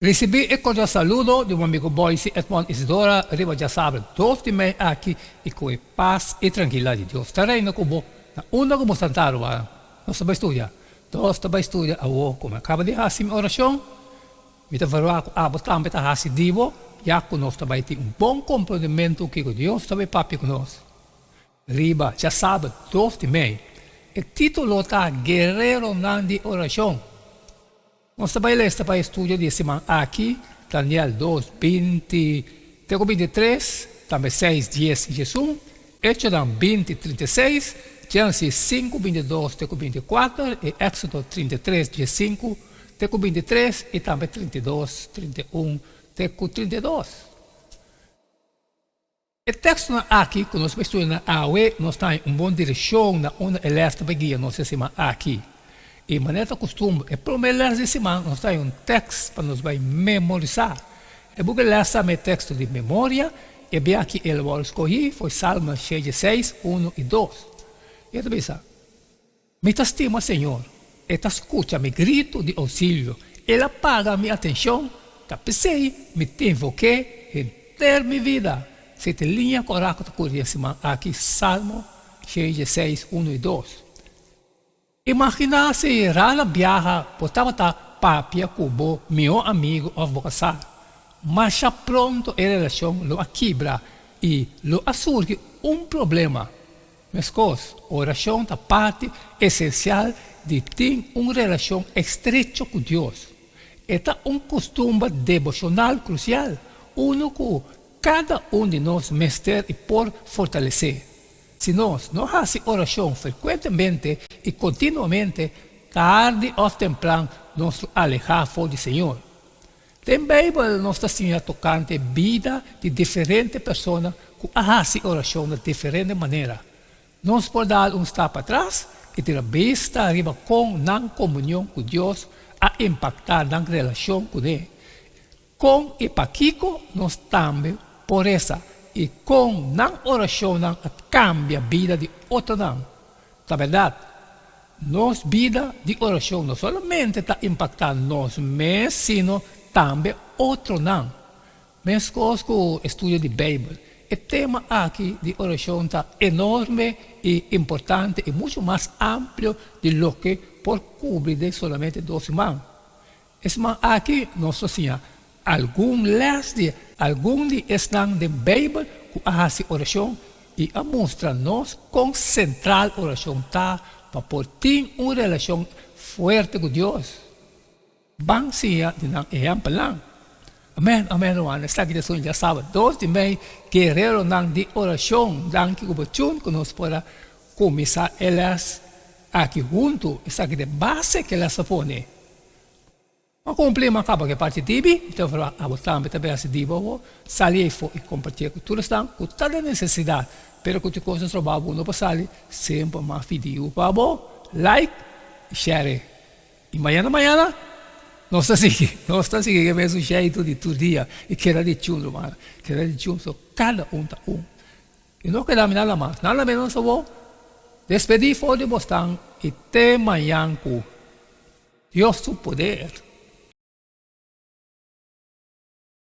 Risibí e kordial saludo di bo amigo Boyce Edmond Isidora riba djasabra dos di mei aki i ku e pas i trankilidat di Dios ta reina ku bo na unda ku bo sta ta Aruba. Nos ta bai studia. Nos ta bai studia awo ku mi a kaba di hasi mi orashon. Mi ta verwagt ku abo tambe ta hasi di bo ya ku nos ta bai tin un bon komprondementu kiko Dios ta bai papia ku nos. Riba djasabra dos di mei e titulo ta Guereronan di Orashon. Nos ta bai lesta pa e studio di e siman aki, Daniel dos, 20 te ku 23, tambe seis, dies i diesun, Echonan 20, 36, Genesis sinku, 22 te ku 24, i Éxodo 33, 15 te ku 23, i tambe 32, 31 te ku 32. E tekstonan aki ku nos bai studia na awe nos ta haña un bon direkshon na unda e lès ta bai guia nos e siman aki. I manera ta kustumber, e promé lès di siman nos ta haña un tèks pa nos bai memorisá. E buki lès ta mei teksto di memoria, e bia aki el wòrdu skohí for Salmo 66, unu i dos. I e ta bisa. Mi ta stima Señor, E ta skucha mi gritu di ousilio, El a paga mi atenshon, ta p'esei mi ta invok'é henter mi vida. Sete liña ku ora ku ta kuri e siman aki, Salmo 66, unu i dos. Imaginá si rara biaha bo tabata papia ku bo mihó amigu òf bo kasá. Masha pronto e relashon lo a kibra i lo a surgi un problema. Meskos, orashon ta parti esensial di tin un relashon estrecho ku Dios. E ta un kustumber deboshonal krusial, unu ku kada un di nos mester i por fortalesé. Si nos no hasi orashon frekuentemente i kontinuamente, tardi òf tempran nos lo alehá for di Señor. Den Beibel nos ta siña tokante bida di diferente persona ku a hasi orashon na diferente manera. Nos por dal un stap atras i tira bista riba kon nan komunion ku Dios a impaktá nan relashon kuné. Kon i pakiko nos tambe por resa i kon nan orashonnan a kambia bida di otronan. Ta bèrdat, nos bida di orashon no solamente ta impaktá nos mes sino tambe otronan. Meskos ku estudio di Beibel, e tema aki di orashon ta enorme i importante i muchu mas amplio di loke por kubri den solamente dos siman. E siman aki nos lo siña algun lès di algun di esnan den Beibel ku a hasi orashon i a mustra nos kon sentral orashon ta pa por tin un relashon fuerte ku Dios. Ban siña di nan ehèmpelnan. Amèn, amèn ruman, esaki ta sun djasaba dos di mei guereronan di orashon. Danki ku bo tjun ku nos por a kuminsá e lès aki huntu. Esaki ta e base ku e lès a pone. Ma cumpli ma caba ke parti dibi, mi ta verwacht abo tambe ta besi di bo sali eyfo y compartie cu tur esnan cu ta den necesidad, pero cu tin cos den trabao bo no por sali, semper ma fidiu pa bo like y share. Y mañana mañana nos ta sigui, nos ta sigui ke mesun sheitu di tur dia y keda di chun ruman, keda di chun so cada un ta un. Y no keda mi nada mas, nada menos abo despedi for di bosnan y te mañan cu Dios su poder.